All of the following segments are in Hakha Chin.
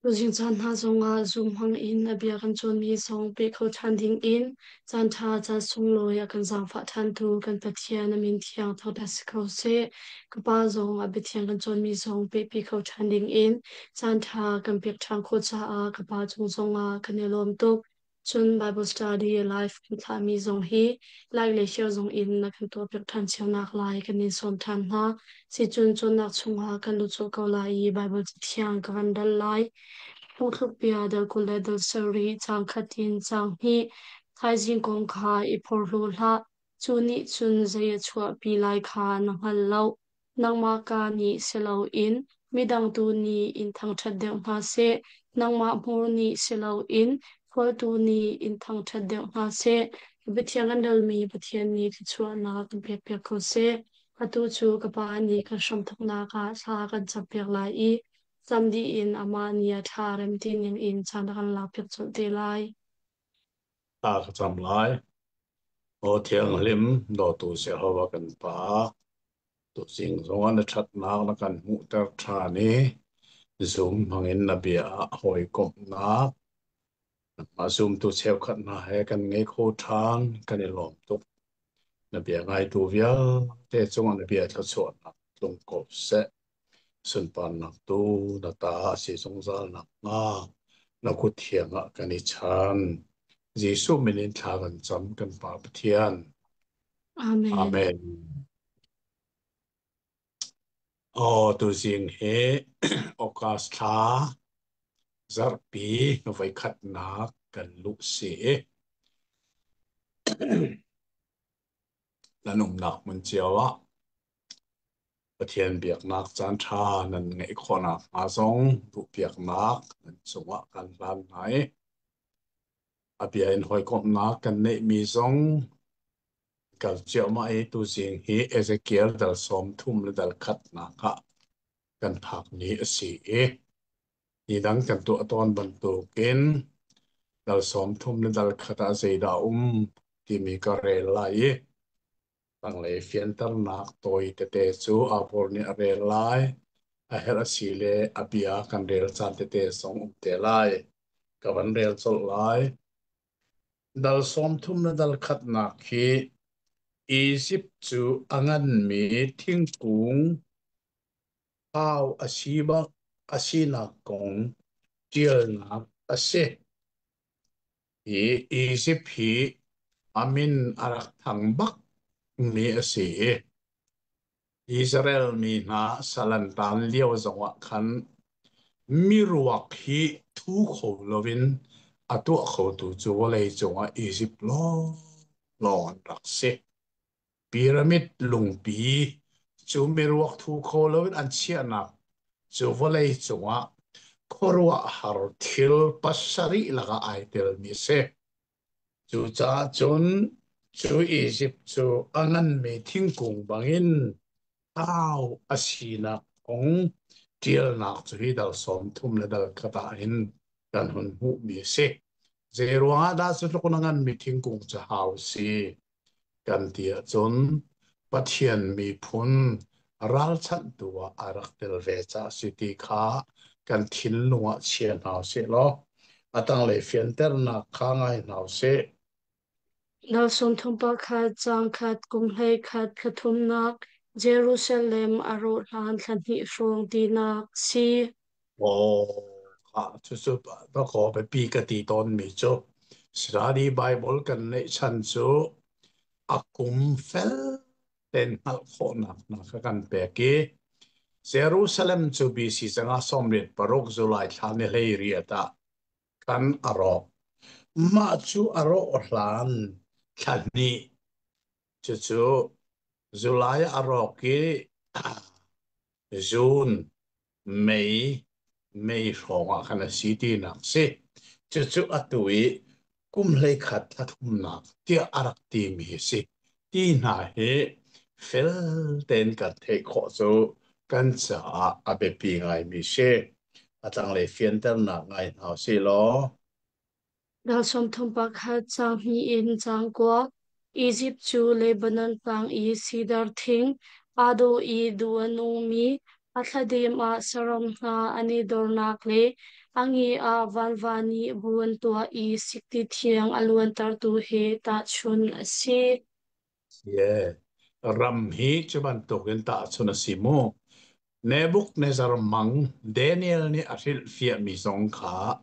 Tuzing caan hna zongah Zoom hmang in a bia kan cawnmi zong pe kho ṭhan dingin caanṭha caan sunglawi a kan zaangfah ṭhantu kan Pathian a min thiang thangṭhat si ko seh. Ka pa zong a biathiang kan cawnmi zong pehpi kho ṭhan dingin caanṭha kan pek ṭhan khawh caah ka pa cung zongah kan i lawm tuk. Cun Bible study live kan thlahmi zong hi like le share zong in na kan tuahpiak ṭhan cio nak lai kan in sawm ṭhan hna. Sicun cawnnak chungah kan lut colh ko lai i Bible cathiang ka van dal lai. Phungthluk bia dal 20 le dal 7 caang khat in caang hnih. Thaizing kong kha i phorhlaw hlah. Cu nih cun zei a chuahpi lai kha na hngal lo. Nangmah kaa nih si loin midang tu nih in thangṭhat deuh hna seh. Nangmah hmur nih si loin khualtu nih in thangṭhat deuh hna seh. Pathian kan relmi Pathian nih thluachuahnak kan pekpiak ko seh. Atu cu ka Pa nih kan hramthawknak ah thla kan campiak lai i cam dih in amah nih a ṭha rem ti ning in caan a kan lakpiak colh te lai. Thla ka cam lai. Aw Thianghlim, dawtu Jehovah kan Pa, tuzing zongah na ṭhatnak na kan hmuhter ṭhan i zum hmangin na bia ah hawikomhnak nangmah zumtu cheukhat hna he kan ngei kho ṭhan, kan i lawm tuk. Na bia ngaitu vialte cungah na bia thluachuahnak tlung ko seh. Sunparnak tu na ta a si zungzal nakhnga na kut thiang ah kan i chan. Jesuh min in thla kan cam kan Pa Pathian. Amen. Amen. Aw tuzing hi August thla zarhpi voikhatnak kan luh si. Nan umnak hmun cio ah Pathian biaknak caanṭha nan ngeih khawhnak hnga zong duhpiaknak nan cungah kan hlan hna i a bia in hawikomhnak kan neihmi zong kal ciahmah i tuzing hi Ezekiel dal 30 le dal khatnak ah kan phak ni a si i ni dang kan tuah tawn bantukin dal 30 le dal khat ah zeidah a um timi ka rel lai i Tanglei fianternak tawi tete cu Apol nih a rel lai. A herh a si le a bia kan rel caan tete zong um te lai. Ka van rel colh lai. Dal 30 le dal khatnak hi Izipt cu a nganmi thingkung hau a si bak a sinak kong ṭialnak a si. Hi Izipt hi a min a rak thang bakmi a si i Israel mi hna sal an taan lio zongah khan miruak hi thu kho loin a tuah khotu cu vawlei cungah Izipt lawnglawng an rak si. Pyramid lungpi cu miruak thu kho loin an chiahnak cu vawlei cungah khuaruahhar thil pasarih lakah ai telmi a si. Cucaah cun cu Izipt cu a nganmi thingkung bangin thau a sinak kong ṭialnak cu hi dal 30 le dal khat ah hin kan hun hmuhmi a si. Zeiruangah dah cu tluk na nganmi thingkung cu hau a si? Kan ti ahcun Pathian miphun ralchanhtu ah a rak tel ve caah si ti kha kan thinlung ah chia hna usih law a tanglei fianternak kha ngai hna usih. Dal 31 caang khat kum 11 thla thumnak Jerusalem a rawh hlan thla hnih hrawng tinak si. Aw, cucu dakaw biapi ka ti tawnmi cu Study Bible kan neih chan cu a kum fel tein hngalh khawhnak hna kha kan pek i Jerusalem cu BC 186 July thla ni 18 ah kan a rawk. Mah cu a rawh hlan thla hnih cucu July a rawk i June May May hrawng ah khan a si tinak si. Cucu atu i kum 11 thla thumnak tiah a rak timi a si. Ti hna hi fel tein kan theih khawh cu kan caah a biapi ngaimi si. A tanglei fianternak ngai hna usih law. Dal 31 caang hnih in caang kua. Izipt cu Lebanon tlang i sidar thing, aa dawh i duh a nungmi A thladem ah saram hna an i dornak le a nge ah vanva nih bu an tuah i sikti thiang a luantertu he tahchunh a si. Ye. Ram hi cu bantukin tahchun a si mu. Nebuchadnezzar mang Daniel nih a hrilhfiahmi zong kha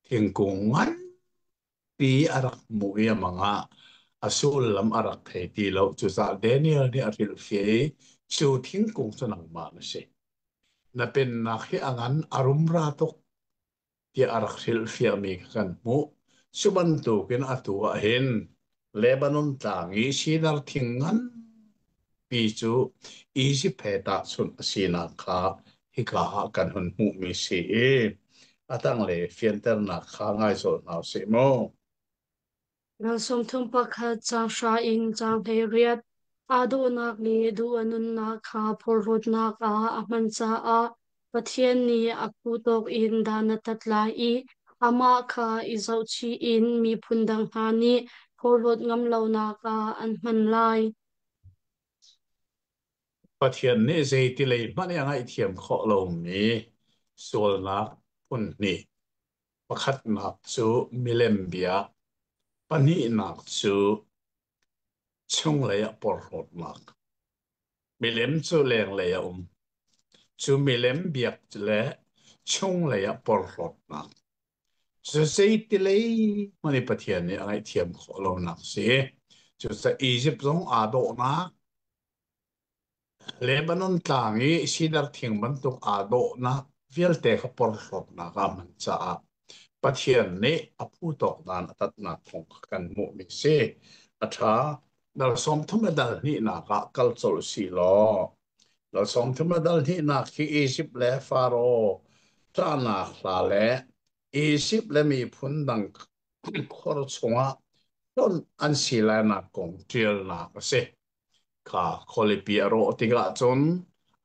thingkung nganpi a rak hmuh i a mang ah a sullam a rak thei ti lo. Cucaah Daniel nih a hrilhfiah i cu thingkung cu nangmah na si. Na pennak hi a ngan a rumra tuk tiah a rak hrilhfiahmi kha kan hmuh. Cu bantukin atu ah hin Lebanon tlang i sidar thing nganpi cu Izipt he tahchunh a sinak kha hika ah kan hun hmuhmi si i a tanglei fianternak kha ngai zawl hna usih mu. Ral 31 caang hra in caang 18 aa dawhnak le duh a nunnak kha phorhlawtnak ah a hman caah Pathian nih a phu tawk in dan a tat lai i amah kha i zohchih in miphun dang hna nih phorhlawt ngam lonak ah an hman lai. Pathian nih zeiti lei hmanh i a ngaihthiam khawh lomi sualnak phun hnih. Pakhatnak cu milem bia, pahnihnak cu chunglei ah porhlawtnak. Milem cu lenglei a um. Cu milem biak le chunglei ah porhlawtnak. Cu zeitilei hmanh i Pathian nih a ngaihthiam khawh lonak si. Cucaah Izipt zong aa dawhnak, Lebanon tlang i sidar thing bantuk aa dawhnak vialte kha porhlawtnak ah a hman caah Pathian nih a phu tawk dan a tatnak kong kha kan hmuhmi si. A ṭha. Dal 30 le dal hnihnak ah kal colh si law, dal 30 le dal hnihnak hi Izipt le Faro ṭahnak hla le Izipt le miphun dang khor chungah hlonh an si lainak kong ṭialnak a si. Kha khualipi a rawh tikah cun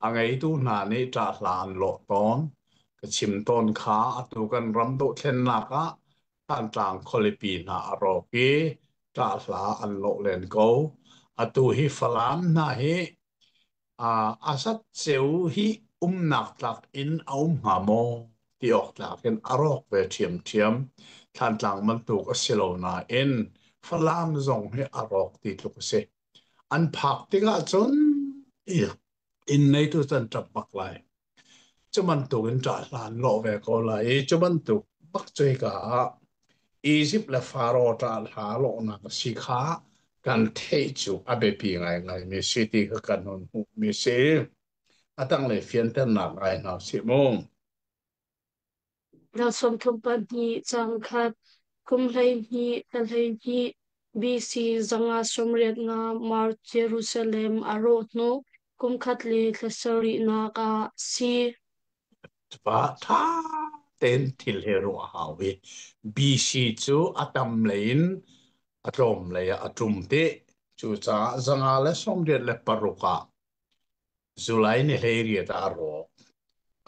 a ngeitu hna nih ṭahhla an lawh tawn. Ka chim tawn kha atu kan ram dohthlennak ah Thantlang khualipi hna a rawk i ṭahhla an lawh len ko. Atu hi Falam hna hi a zatceu hi umnak tlak in a um hnga maw ti awk tlak in a rawk ve ṭhiamṭhiam. Thantlang bantuk a si lo nain Falam zong hi a rawk ti tluk a si. An phak tikah cun inn neitu cu an ṭap bak lai. Cu bantuk in ṭah hlan lawh ve ko lai i cu bantuk bak cu hika ah Izipt le Faro ṭah hla lawhnak a si kha kan theih cu a biapi ngaingaimi si ti kha kan hun hmuhmi si. A tanglei fianternak ngai hna usih mu. Dal 32 caang khat, kum 12 thla 12 BC 585 March Jerusalem a rawh hnu kum khat le thla sarihnak ah a si. Pa ṭha tein thil he ruah a hau i BC cu a tam lei in a tlawm lei ah a ṭum ti. Cucaah 586 ah July ni 18 ah a rawk.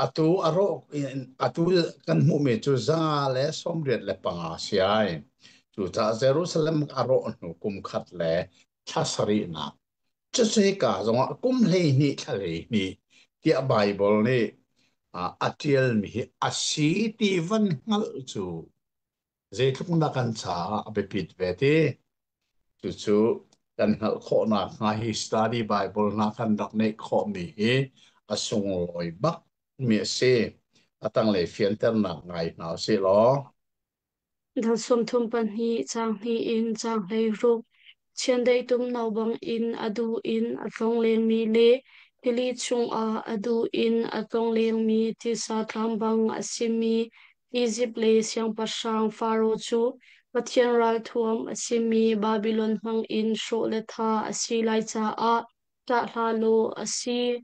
Atu a rawk in atu kan hmuhmi cu 585 si ai. Cucaah Jerusalem a rawh hnu kum khat le thla sarihnak. Cucu hika zongah kum 12 thla 12 tiah Baibal nih a ṭialmi hi a si ti van hngalh cu zeitluk na kan caah a biapit ve ti. Cucu kan hngalh khawh nakhnga hi study Bible hna kan rak neih khawhmi hi a sunglawi bak mi a si. A tanglei fianternak ngai hna usih law. Dal 32 caang hnih in caang 16 Chiandeih tumno bangin a duh in a tlong lengmi le tili chungah a duh in a tlong lengmi tisa tlang bang a simi Izipt le siangpahrang Faro cu Pathian ralthuam a simi Babilon hmangin hrawh le thah a si lai caah ṭah hlah law a si.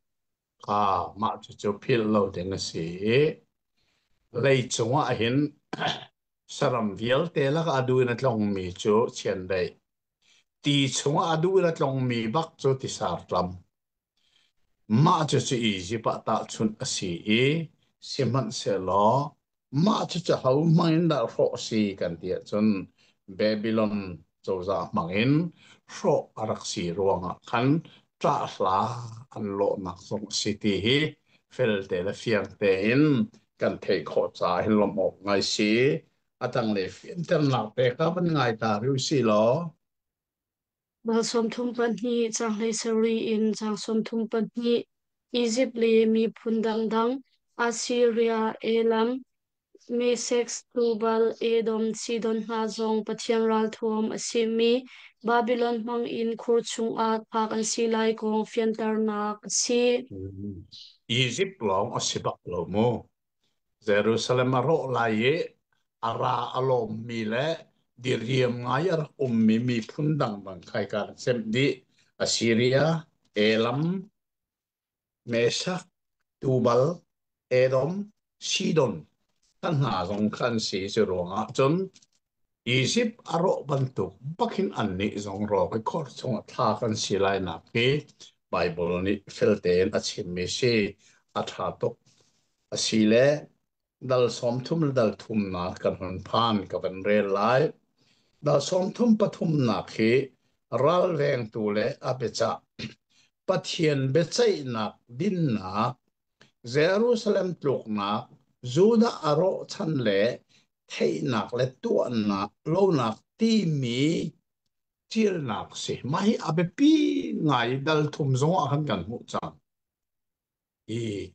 Ah, mah cucu philh lo ding a si i leicung ah hin saram vialte lakah a duh in a tlongmi cu chiandeih. Ti chungah a duh in a tlongmi bak cu tisartlam. Mah cucu Izipt ah tahchunh a si i sihmanhsehlaw mah cucu ho hmang in dah hrawh a si kan ti ahcun Babylon cozah hmang in hrawh a rak si ruangah khan ṭahhla an lawhnak zong a si ti hi Felte le fiang tein kan theih khawh caah hin lawmh awk ngai si. A tanglei fianternak te kha van ngai ta rih u sih law. Dal 32 caang 17 in caang 32 Izipt le miphun dangdang Assiria, Elam, Meshech, Tubal, Edom, Sidon hna zong Pathian ralthuam a simi Babilon hmangin khur chungah phak an si lai kong fianternak a si. Izipt lawng a si bak lo mu. Jerusalem a rawh lai i a ra a lawmmi le diriam ngai a rak ummi miphun dangdang khai ka rak cemh dih. Assyria, Elam, Meshach, Tubal, Edom, Sidon kan hna zong kha an si. Cu ruangah cun Izipt a rawh bantuk bakin annih zong rawk i khor chungah thlak an si lainak hi Baibal nih fel tein a chimmi si. A ṭha tuk. Asile dal 30 le dal thumnak kan hun phan ka van rel lai. Dal 33 nak hi ralvengtu le a biacah Pathian biaceihnak dinnak Jerusalem tluknak Judah a rawh chan le theihnak le tuahnak lonak timi ṭialnak si. Mah hi a biapi ngai dal thum zong ah khan kan hmuh cang. I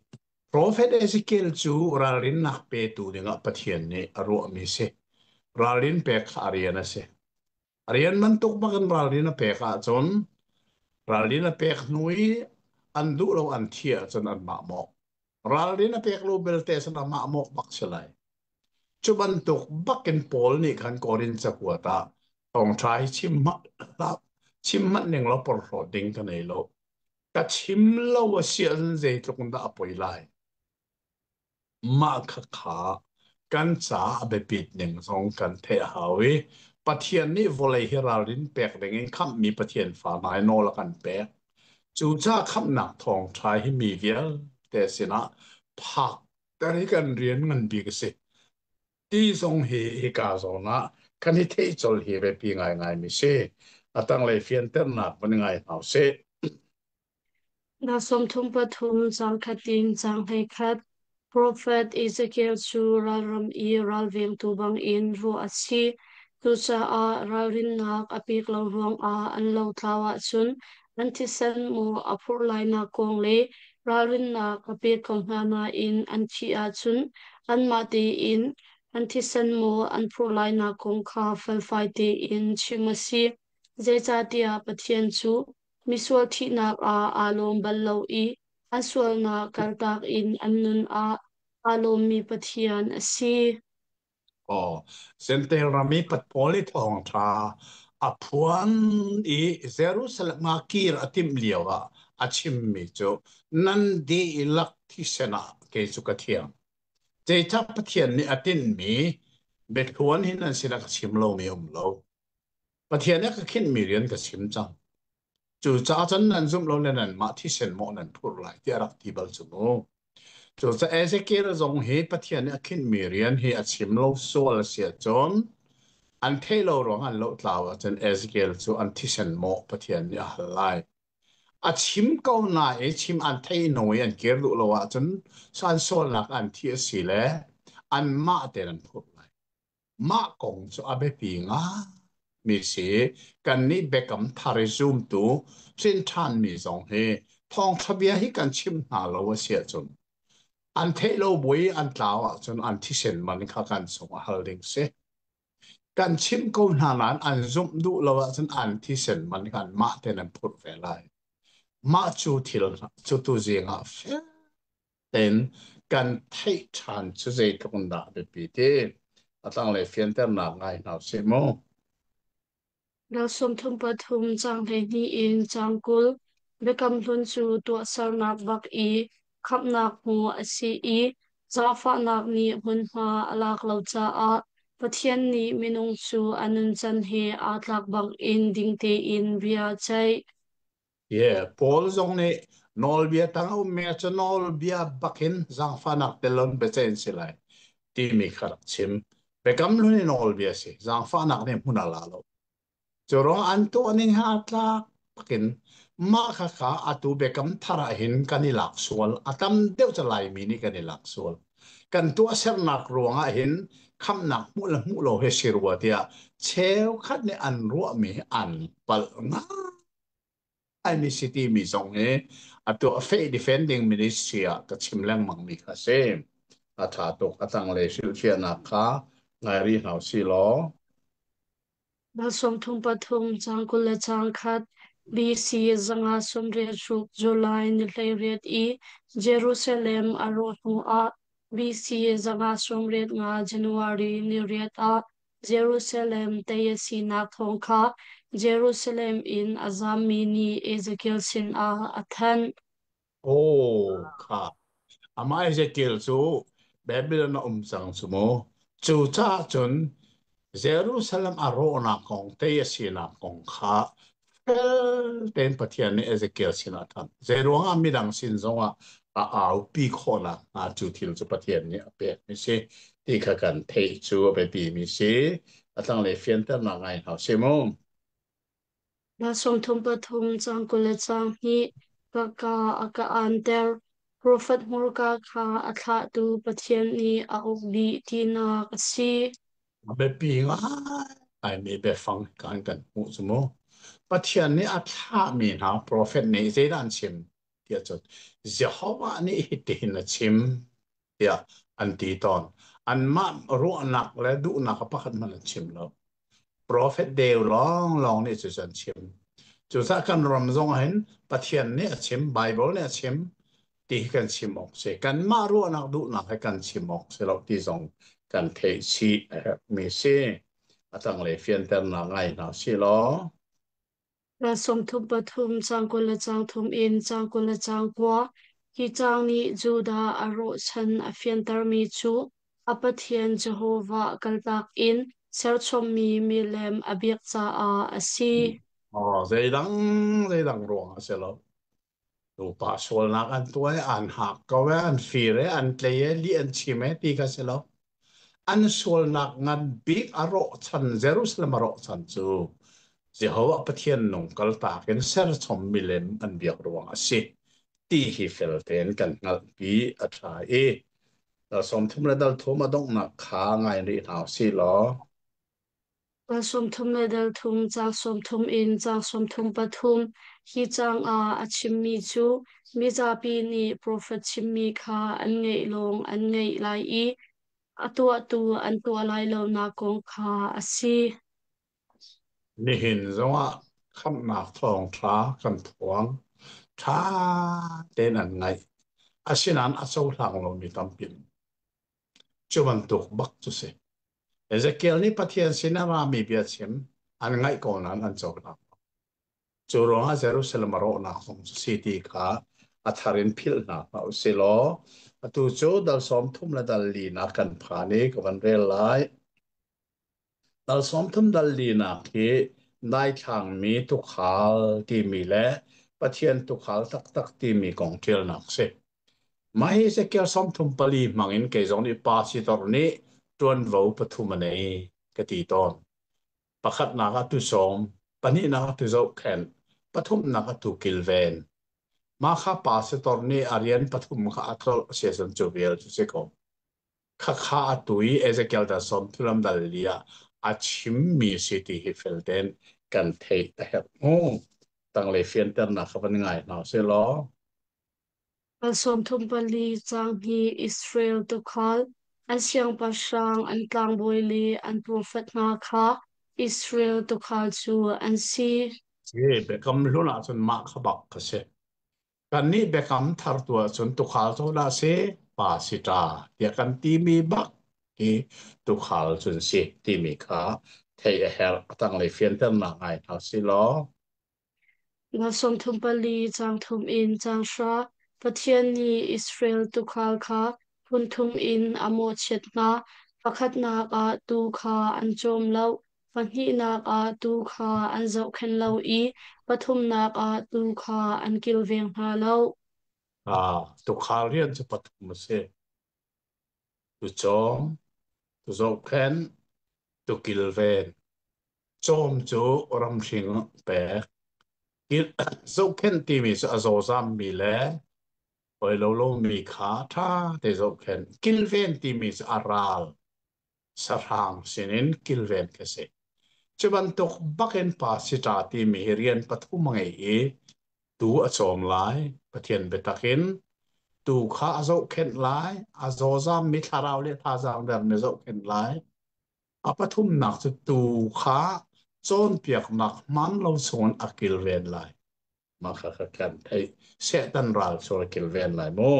Profet Ezekiel cu ralrinnak petu dingah Pathian nih a ruahmi si. Ralrin pek kha a rian a si. A rian bantuk bakin ralrin a pek ahcun ralrin a pek hnu i an duh lo an thi ahcun anmah mawh. Ralrin a pek lo belte cun amah mawh bak si lai. Cu bantuk bakin Paul nih khan Korin cakuat ah thawngṭha hi chim hmanh chim hmanh ning law porhlawt ding ka nei lo. Ka chim lo a si ahcun zeitluk in dah a poi lai. Mah khakha kan caah a biapit ning zong kan theih a hau i Pathian nih vawlei hi ralrin pek ding in khamhmi Pathian fa hna hi nawl a kan pek. Cucaah khamhnak thawngṭha hi mi vialte sinah phakter hi kan rian ngan bik a si. Ti zong hi hika zawn ah kan i theih colh hi biapi ngaingaimi si. A tanglei fianternak van ngai hna usih. Na 33 caang khat in caang 11 Profet Ezekiel cu ralram i ralvengtu bangin ruah a si. Cucaah ralrinnak a pek lo ruangah an lotlau ahcun an thisen maw a phurh lainak kong le ralrinnak a pek ko hna nain an thih ahcun anmah tein an thisen maw an phurh lainak kong kha felfai tein chim a si. Zeicahtiah Pathian cu misual thihnak ah aa lawm bal lo i an sualnak kaltak in an nun ah aa lawmmi Pathian a si. Aw, Jentail ram i patpawl i thawngṭha a phuan i Jerusalem ah kir a timh lioah a chimmi cu nan dihlak thisen ah kei cu ka thiang. Zeicah Pathian nih a tinhmi biathluan hi nan sinah ka chim lomi a um lo. Pathian nih a ka khinhmi rian ka chim cang. Cucaah cun nan zumh lo le nanmah thisen mawh nan phurh lai tiah a rak ti bal cu mu. Cucaah Ezekiel zong hi Pathian nih a khinhmi rian hi a chim lo sual a si ahcun an theih lo ruang an lohtlau ahcun Ezekiel cu an thisen mawh Pathian nih a hal lai. A chim ko na i chim an thei hnu i an kir duh lo ahcun an sualnak an thi a si le anmah tein an phurh lai. Mah kong cu a biapi ngaimi si. Kannih biakam thar i zumtu hrin ṭhanmi zong hi thawngṭha bia hi kan chim hna lo a si ahcun an theih lo bu i an tlau ahcun an thisen man kha kan sung a hal ding si. Kan chimh ko hna nain an zumh duh lo ahcun an thisen man kha anmah tein an phurh ve lai. Mah cu thil cu tuzing ah fel tein kan theih ṭhan cu zeitluk in dah a biapi ti a tanglei fianternak ngai hna usih mu. Dal 33 caang 12 in caang 20 Biakam Hlun cu tuahsernak bak i khamhnak hmu a si i zaangfahnak nih hmunhma a lak lo caah Pathian nih minung cu a nuncan he aa tlak bangin ding tein bia a ceih. Yeah, Paul zong nih nawlbia tang a ummi cu nawlbia bakin zaangfahnak tel loin biaceih an si lai timi kha rak chim. Biakam hlun i nawlbia si. Zaangfahnak nih hmun a la lo. Cu ruang an tuah ning he aa tlak takin Mah khakha atu biakam thar ah hin kan i lak sual. A tam deuh cu Laimi nih kan i lak sual. Kan tuahsernak ruangah hin khamhnak hmuh le hmuh lo he si rua tiah cheukhat nih an ruahmi an palh ngaimi si timi zong hi atu a faith defending ministry ah ka chim lengmang mi kha si. A ṭha tuk. A tanglei hrilhfiahnak kha ngai rih hna usih law. Dal 33 caang 21 BC 586 July ni 18 i Jerusalem a rawh hnuah BC 585 January ni riat ah Jerusalem tei a sinak thawng kha Jerusalem in a zammi nih Ezekiel sinah a thanh. Oh, kha. Amah Ezekiel cu Babylon a um cang cu mu. Cu caah cun Jerusalem a rawhnak kong, tei a sinak kong kha fel tein Pathian nih Ezekiel sinah a thanh. Zeiruang ah midang sin zongah a aupi khawhnak hnga cu thil cu Pathian nih a pekmi si ti kha kan theih cu a biapimi si. A tanglei fianternak ngai hna si mu. Dal 33 caang 22 Ka kaa a ka aanter. Profet hmurka kha a thlahtu Pathian nih a uk dih tinak a si. A biapi ngaimi biafang kan kan hmuh cu mu. Pathian nih a thlahmi hna profet nih zeidah an chim tiah cun Jehovah nih hitin a chim tiah an ti tawn. Anmah ruahnak le duhnak a pakhat hmanh an chim lo. Profet deu lawnglawng nih cucu an chim. Cucaah kan ram zong ah hin Pathian nih a chim, Bible nih a chim ti hi kan chim awk si. Kanmah ruahnak duhnak he kan chim awk si lo ti zong kan theih chih a herhmi si. A tanglei fianternak ngai hna si law. Dal 33 caang 20 le caang thum in caang 20 le caang kua. Hi caang nih Judah a rawhchan a fiantermi cu a Pathian Jehovah kaltak in serchommi milem a biak caah a si. Oh, zeidang zeidang ruang a si lo. Nupa sualnak an tuah i an hak ko e, an fir e, an tlei e, lih an chim e ti kha si lo. An sualnak ngan bik a rawhchan Jerusalem a rawhchan cu Jehovah Pathian nung kaltak in serchom milem an biak ruang a si ti hi fel tein kan hngalhpi a ṭha i dal 30 le dal thum a donghnak kha ngai rih hna usih law. Dal 30 le dal thum, caang 30 in caang 33. Hi caang ah a chimmi cu mizapi nih profet chimmi kha an ngaih lawng an ngaih lai i a tuahtu an tuah lai lonak kong kha a si. Nihin zongah khamhnak thawngṭha kan phuang. Ṭha tein an ngaih. Asinain a cohlang lomi tampi an um. Cu bantuk bak cu si. Ezekiel nih Pathian sin a rami bia chim an ngaih ko nain an cohlang lo. Cu ruangah Jerusalem a rawhnak zong cu si ti kha a thar in philh hna hlah u si law atu cu dal 30 le dal linak kan phan i ka van rel lai. Dal 30 dal linak hi daithlangmi tuukhal timi le Pathian tuukhal taktak timi kong ṭialnak si. Mah hi Ezekiel 34 hmangin kei zong nih pa sitor nih ṭuanvo pathum a nei ka ti tawn. Pakhatnak ah tusawm, pahnihnak ah tuzohkhenh, pathumnak ah tu kilven. Mah kha pa sitor nih a rian pathum kha a tlolh a si ahcun cu vial cu si ko. Khakha atu i Ezekiel dal 30 dal li ah a chimmi si ti hi fel tein kan theih a herh mu. Tanglei fianternak kha van ngai hna usih law. Dal 34 caang hnih Israel tuukhal, an siangpahrang, an tlangbawi le an profet hna kha Israel tuukhal cu an si. Si, biakam hlun ahcun mah kha bak ka si. Kannih biakam thar tu ahcun tuukhal cu dah si, pa si ṭa tiah kan timi bak hi tuukhal cun si timi kha theih a herh. A tanglei fianternak ngai hna si law. Dal 34 caang thum in caang hra Pathian nih Israel tuukhal kha phun thum in a mawhchiat hna. Pakhatnak ah tuu kha an cawm lo, pahnihnak ah tuu kha an zohkhenh lo i pathumnak ah tuu kha an kilveng hna lo. Ah, tuukhal rian cu pathum a si. Tucawm, tuzohkhenh, tukilven. Cawm cu ramhring pek. Zohkhenh timi cu a zawzammi le hawi lo lomi kha ṭha te zohkhenh. Kilven timi cu a ral sahrang sinin kilven ka si. Cu bantuk bakin pa sita timi hi rian pathum a ngei i tu a cawm lai, Pathian biatak in tu kha a zohkhenh lai, a zawzammi thlarau le thazaang dermi zohkhenh lai. A pathumnak cu tuu kha cawnpiaknak hmaan lo chungin a kilven lai. Mah kha kha kan theih. Satan ral cu a kilven lai mu.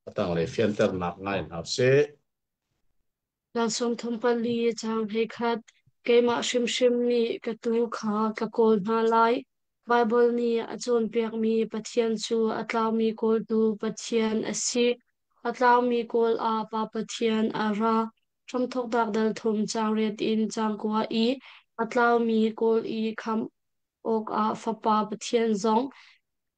A tanglei fianternak ngai hna sih. Dal 34 caang 11 Keimah hrimhrim nih ka tuu kha ka kawl hna lai. Baibal nih a cawnpiakmi Pathian cu a tlaumi kawltu Pathian a si. A tlaumi kawl ah Pa Pathian a ra. Hramthawknak dal thum caang riat in caang kua i a tlaumi kawl i khamh awkah Fapa Pathian zong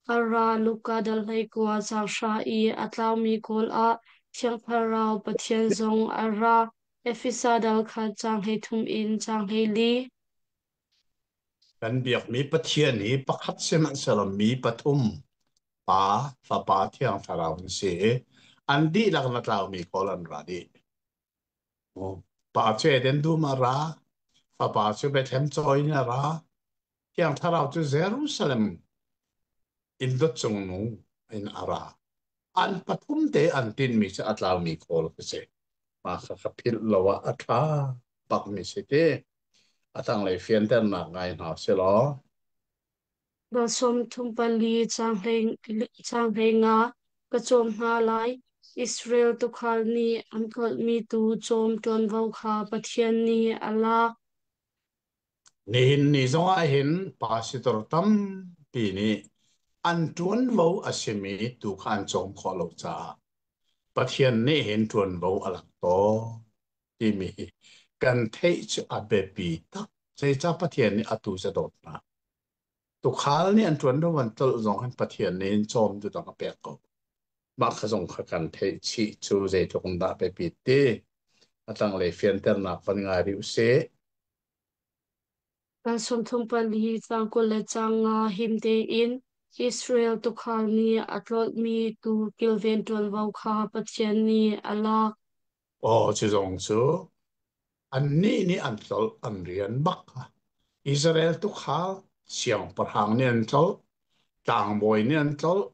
a ra. Luka dal 19 caang 10 i a tlaumi kawl ah Thiang Thlarau Pathian zong a ra. Efesa dal khat caang 33 in caang 24. Kan biakmi Pathian hi pakhat sihmanhsehlaw mi pathum Pa, Fapa, Thiang Thlarau an si i an dihlak na tlaumi kawl an ra dih. Pa cu Eden dum a ra, Fapa cu Bethlehem cawi in a ra, Thiang Thlarau cu Jerusalem inn dot cungnu in a ra. An pathum te an tinmi cu a tlaumi kawl ka si. Mah kha ka philh lo ah a ṭha bakmi si ti. A tanglei fianternak ngai hna si law. Dal 34 caang 15 ka cawm hna lai. Israel tuukhal nih an tlolhmi tuu cawm ṭuanvo kha Pathian nih a lak. Nihin ni zongah hin pastor tampi nih an ṭuanvo a simi tuu kha an cawm khawh lo caah Pathian nih hin ṭuanvo a lak tawn timi hi kan theih cu a biapi tak. Zeicah Pathian nih atu cu a dawt hna? Tuukhal nih an ṭuanvo an tlolh zong hin Pathian nih in cawm tu dang a pek ko. Mah kha zong kha kan theih chih cu zeitluk in dah biapit ti a tanglei fianternak van ngai rih usih. Dal 34 caang 20 le caang 5 him tein Israel tuukhal nih a tlolhmi tuu kilven ṭuanvo kha Pathian nih a lak. Aw cu zong cu annih nih an tlolh an rian bak kha. Israel tuukhal siangpahrang nih an tlolh, tlangbawi nih an tlolh,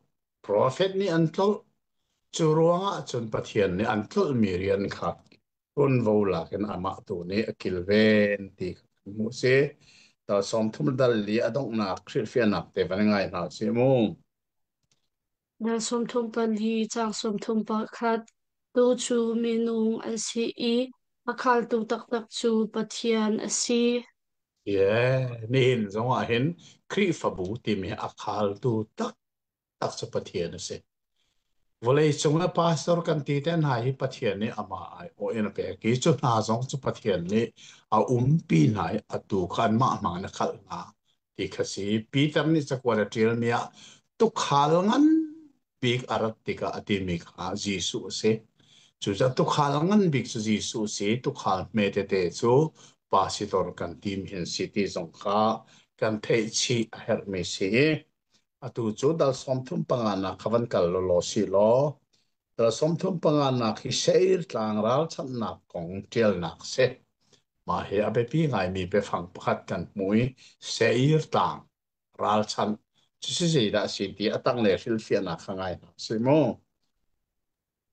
profet nih an tlolh. Cu ruangah cun Pathian nih an tlolhmi rian kha ṭuanvo lak in amah tu nih a kilven ti kha kan hmuh si. Dal 30 dal li a donghnak hrilhfiahnak te van ngai hna sih mu. Dal 34 caang 31 Tu cu minung an si i a khaltu taktak cu Pathian a si. Yeah, nihin zong ah hin Khrihfabu timi a khaltu taktak cu Pathian a si. Vawlei cung ah pastor kan ti te hna hi Pathian nih amah aiawh in a pek i cu hna zong cu Pathian nih a umpi hna i atu kha anmah hmang in a khalh hna ti kha si. Peter nih cakuat a ṭialmi ah tuukhal ngan bik a rat tikah a timi kha Jesuh a si. Cucaah tuukhal ngan bik cu Jesuh a si. Tuukhal hme tete cu pasitor kan tim hin si ti zong kha kan theih chih a herhmi si. Atu cu dal 35 nak kha van kal law si law dal 35 nak hi Seir tlang ralchanhnak kong ṭialnak si. Mah hi a biapi ngaimi biafang pakhat kan hmu i Seir tlang ralchanh cucu zeidah a si ti a tanglei hrilhfiahnak kha ngai hna sih mu.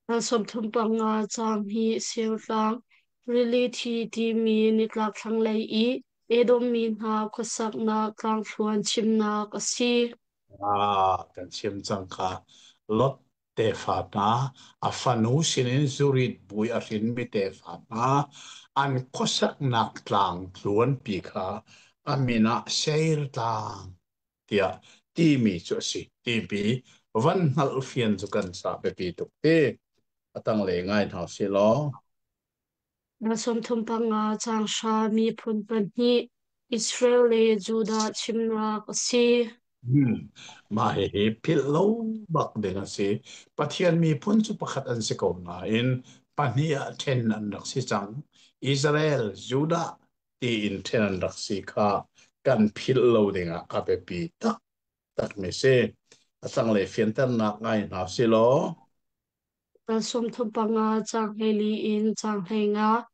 Dal 35 caang hi Seir tlang Rili Thi timi nitlak thlanglei i Edom mi hna khuasaknak tlangthluan chimnak a si. Ah, kan chim cang kha. Lot tefa hna, a fanu sinin zurit bui a hrinmi tefa hna, an khuasaknak tlang tluanpi kha a min ah Seir tlang tiah timi cu a si. Timi van hngalh fian cu kan ca biapi tuk ti. A tanglei ngai hna sih law. Dal 35 caang 10 miphun pahnih Israel le Judah chimnak a si. Hmm. Mah hihi philh lo bak ding a si. Pathian miphun cu pakhat an si ko nain pahnih ah ṭhen an rak si cang. Israel, Judah tiin ṭhen an rak si kha kan philh lo dingah a biapi tak. Takmi si. A tanglei fianternak ngai hna si law. Dal 35 caang 14 in caang 15.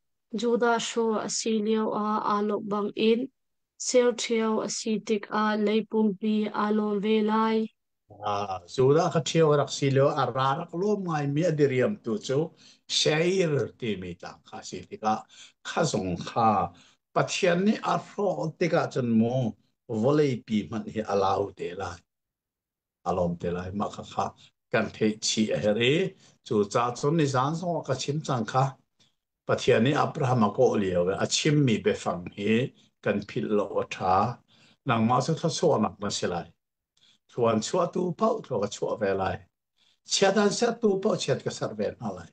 Judah hruh a si lioah aa lawmh bangin Shealtiel a si tikah lei pumpi aa lawm ve lai. Judah kha ṭhio a rak si lio a ra rak lawm ngaimi a diriamtu cu Seir timi tlang kha a si tikah kha zong kha Pathian nih a hrawh tikah cun mu vawleipi hmanh hi a lau te lai. A lawm te lai. Mah kha kha kan theih chih a herh i cucaah cun nizan zong ah ka chim cang kha. Pathian nih Abraham a kawh lio i a chimmi biafang hi kan philh lo a ṭha. Nangmah cu thluachuahnak na si lai. Thluan chuahtu paoh thlua ka chuah ve lai. Chiat an sertu paoh chiat ka serh ve hna lai.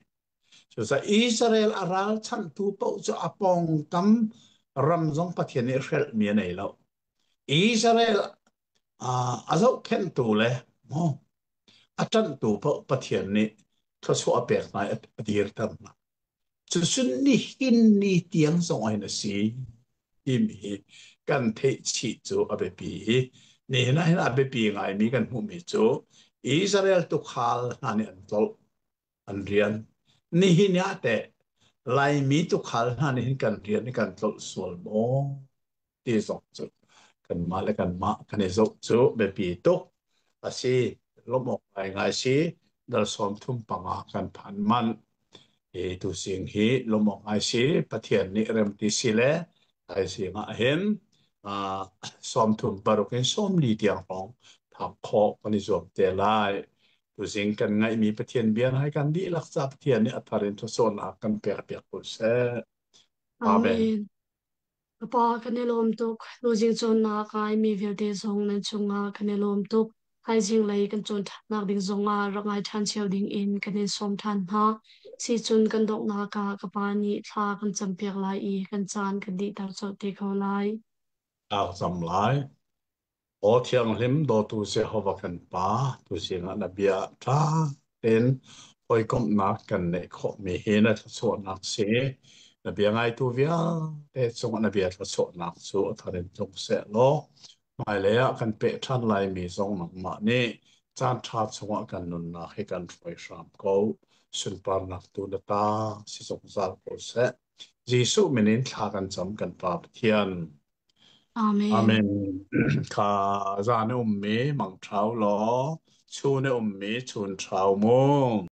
Cucaah Israel a ralchanhtu paoh cu a pawngkam ram zong Pathian nih hrelhmi a nei lo. Israel a zohkhenhtu le maw a ṭanhtu paoh Pathian nih thluachuah a pek hna i a dirter hna. Cucun nihin ni tiang zong ah hin a si timi hi kan theih chih cu a biapi i nihin ah hin a biapi ngaimi kan hmuhmi cu Israel tuukhal hna nih an tlolh an rian. Nihin ah teh Laimi tuukhal hna nih hin kan rian hi kan tlolh sual maw ti zong cu kanmah le kanmah kan i zoh cu biapi tuk a si. Lawmh awk ngaingai si. Dal 35 kan phan manh. Hi tusing hi lawmh awk ngai si. Pathian nih rem ti si le thaizing ah hin 36 in 40 tiang hrawng phak khawh kan i zuam te lai. Tuzing kan ngaihmi Pathian bia hna kan dihlak ca Pathian nih a thar in thluachuahnak kan pek piak ko seh. Amen. Amen. Ka pa, kan i lawm tuk. Tuzing cawnnak ngai mi vialte zong nan cungah kan i lawm tuk. Thaizing lei kan cawn ṭhannak ding zongah rak ngai ṭhan cio dingin kan in sawm ṭhan hna. Sicun kan donghnak ah ka pa nih thla kan campiak lai i kan caan kan dihter colh te ko lai. Aa cam lai. Aw Thianghlim dawtu Jehovah kan Pa, tuzing ah na bia ṭha tein hawikomhnak kan neih khawhmi hi na thluachuahnak si. Na bia ngaitu vialte cungah na bia thluachuahnak cu a thar in tlung seh law, hmailei ah kan peh ṭhan laimi zong nangmah nih caan ṭha chungah kan nunnak hi kan hruai hram ko. Sunparnak tu na ta si zungzal ko seh. Jesuh min in thla kan cam kan Pa Pathian. Amen. Amen. Kha zan i ummi mang ṭhau law, chun i ummi chun ṭhau mu.